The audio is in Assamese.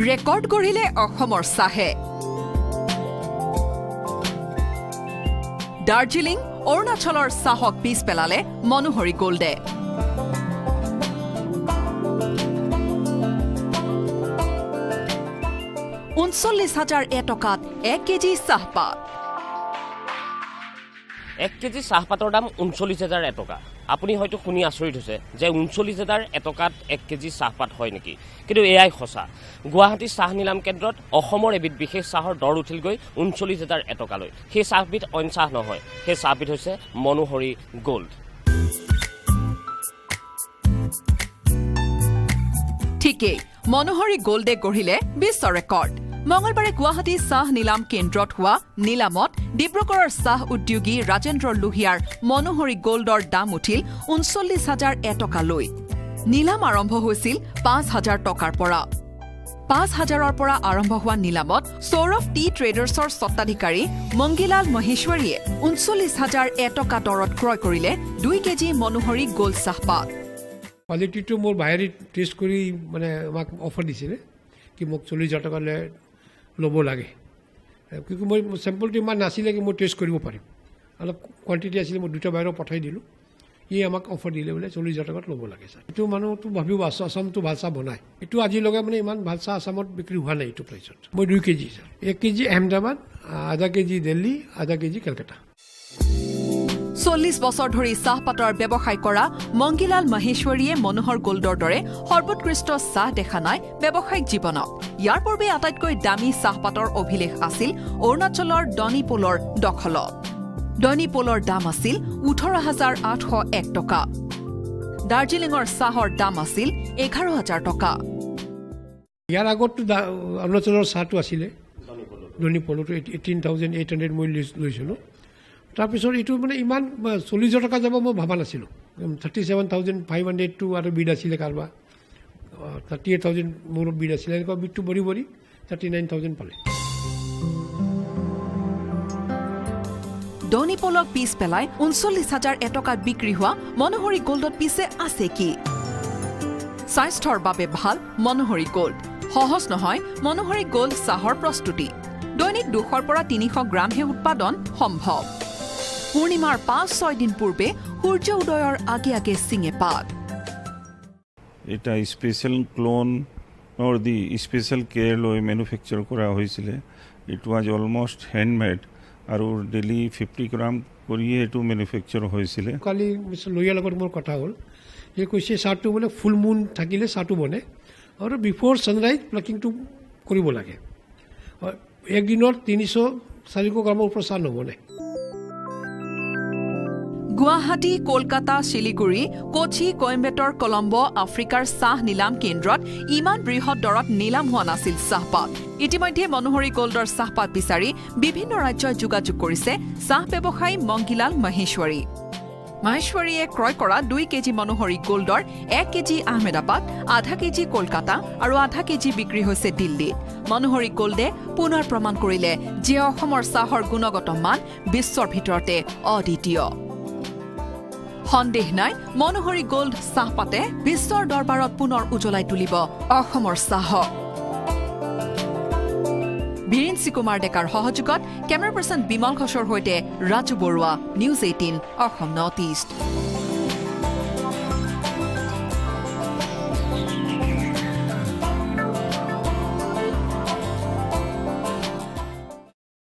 ৰেকৰ্ড গঢ়িলে অসমৰ চাহে। দাৰ্জিলিং, অৰুণাচলৰ চাহক পিছ পেলালে মনোহৰী গোল্ডে। ৩৯,০০০ টকাত ১ কেজি চাহপাত। ১ কেজি চাহপাতৰ দাম ৩৯,০০০ টকা। আপুনি হয়তো শুনি আচৰিত হৈছে যে ৩৯,০০০ টকাত ১ কেজি চাহপাত হয় নেকি, কিন্তু এয়াই সঁচা। গুৱাহাটী চাহ নিলাম কেন্দ্ৰত অসমৰ এবিধ বিশেষ চাহৰ দৰ উঠিলগৈ ৩৯,০০০ টকালৈ। সেই চাহবিধ অইন চাহ নহয়, সেই চাহবিধ হৈছে মনোহৰী গোল্ড। ঠিকেই, মনোহৰী গোল্ডে গঢ়িলে বিশ্ব ৰেকৰ্ড। মঙলবাৰে গুৱাহাটী চাহ নিলাম কেন্দ্ৰত হোৱা নিলামত ডিব্ৰুগড়ৰ চাহ উদ্যোগী ৰাজেন্দ্ৰ লোহিয়াৰ মনোহৰী গোল্ডৰ দাম উঠিল ৩৯,০০০ টকালৈ। নিলাম আৰম্ভ হৈছিল ৫,০০০ টকাৰ পৰা। ৫,০০০ৰ পৰা আৰম্ভ হোৱা নিলামত সৌৰভ টি ট্ৰেডাৰ্ছৰ স্বত্বাধিকাৰী মংগীলাল মহেশ্বৰীয়ে ৩৯,০০০ টকা দৰত ক্ৰয় কৰিলে ২ কেজি মনোহৰী গোল্ড চাহপাত। কোৱালিটিটো মোৰ বাহিৰে টেষ্ট কৰি মানে আমাক অফাৰ দিছিলে কি মোক ৪০,০০০ টকালৈ ল'ব লাগে, কিন্তু মই চেম্পলটো ইমান নাছিলে কি মই টেষ্ট কৰিব পাৰিম, অলপ কোৱাণ্টিটি আছিলে, মই দুটা বাহিৰত পঠাই দিলোঁ। ই আমাক অফাৰ দিলে বোলে ৪০,০০০ টকাত ল'ব লাগে ছাৰ। এইটো মানুহটো ভাবিব আছামটো ভাল চাহ বনায়, এইটো আজিলৈকে মানে ইমান ভাল চাহ আছামত বিক্ৰী হোৱা নাই এইটো প্ৰাইচত। মই ২ কেজি ছাৰ, ১ কেজি আহমেদাবাদ, আধা কেজি দিল্লী, আধা কেজি কলকাতা। ৪০ বছৰ ধৰি চাহপাতৰ ব্যৱসায় কৰা মংগীলাল মহেশ্বৰীয়ে মনোহৰ গোল্ডৰ দৰে সৰ্বোৎকৃষ্ট চাহ দেখা নাই ব্যৱসায়িক জীৱনত। ইয়াৰ পূৰ্বে আটাইতকৈ দামী চাহপাতৰ অভিলেখ আছিল অৰুণাচলৰ ডনিপোলৰ দখলত। ডনিপোলৰ দাম আছিল ১৮,৮০১ টকা। দাৰ্জিলিঙৰ চাহৰ দাম আছিল ১১,০০০ টকা। ইয়াৰ আগততো অৰুণাচলৰ চাহটো আছিলে ডনিপোলটো ১৮,৮০০ মই লৈছিলোঁ। তাৰপিছত এইটো মানে ইমান ৪০,০০০ টকা যাব মই ভবা নাছিলোঁ। ৩৭,৫০০টো আৰু বিড আছিলে, কাৰোবাৰ ৩৮,০০০ মোৰ বিড আছিলে, এনেকুৱা বিডটো বঢ়ি বঢ়ি ৩৯,০০০ পালে। ডনিপলক পিছ পেলাই ৩৯,০০০ টকাত বিক্ৰী হোৱা মনোহৰী গোল্ডত পিছে আছে কি? স্বাস্থ্যৰ বাবে ভাল মনোহৰী গোল্ড। সহজ নহয় মনোহৰী গোল্ড চাহৰ প্ৰস্তুতি। দৈনিক ২০০ৰ পৰা ৩০০ গ্ৰামহে উৎপাদন সম্ভৱ। পূৰ্ণিমাৰ ৫-৬ দিন পূৰ্বে সূৰ্য উদয়ৰ আগে আগে ছিঙে পাত। এটা স্পেচিয়েল ক্লোনৰ দি স্পেচিয়েল কেয়াৰ লৈ মেনুফেকচাৰ কৰা হৈছিলে। It was almost handmade আৰু ডেইলি ৫০ গ্ৰাম কৰিয়ে এইটো মেনুফেকচাৰ হৈছিলে। কালি মিষ্টাৰ লোহিয়াৰ লগত মোৰ কথা হ'ল, সি কৈছে চাহটো বোলে ফুল মুন থাকিলে চাহটো বনে আৰু বিফ'ৰ ছানৰাইজ প্লাকিংটো কৰিব লাগে। একদিনত ৩০০-৪০০ গ্ৰামৰ ওপৰত চাহ নবনে। গুৱাহাটী, কলকাতা, শিলিগুৰি, কোচি, কইম্বেটৰ, কলম্বো, আফ্ৰিকাৰ চাহ নিলাম কেন্দ্ৰত ইমান বৃহৎ দৰত নিলাম হোৱা নাছিল চাহপাত। ইতিমধ্যে মনোহৰী গোল্ডৰ চাহপাত বিচাৰি বিভিন্ন ৰাজ্যই যোগাযোগ কৰিছে চাহ ব্যৱসায়ী মংগীলাল মহেশ্বৰী। মহেশ্বৰীয়ে ক্ৰয় কৰা ২ কেজি মনোহৰী গোল্ডৰ ১ কেজি আহমেদাবাদ, আধা কেজি কলকাতা আৰু আধা কেজি বিক্ৰী হৈছে দিল্লীত। মনোহৰী গোল্ডে পুনৰ প্ৰমাণ কৰিলে যে অসমৰ চাহৰ গুণগত মান বিশ্বৰ ভিতৰতে অদ্বিতীয়। সন্দেহ নাই, মনোহৰী গোল্ড চাহপাতে বিশ্বৰ দৰবাৰত পুনৰ উজ্বলাই তুলিব অসমৰ চাহক। বীৰেঞ্চি কুমাৰ ডেকাৰ সহযোগত কেমেৰা পাৰ্চন বিমল ঘোষৰ সৈতে Raju Barua, news 18, Assam north east.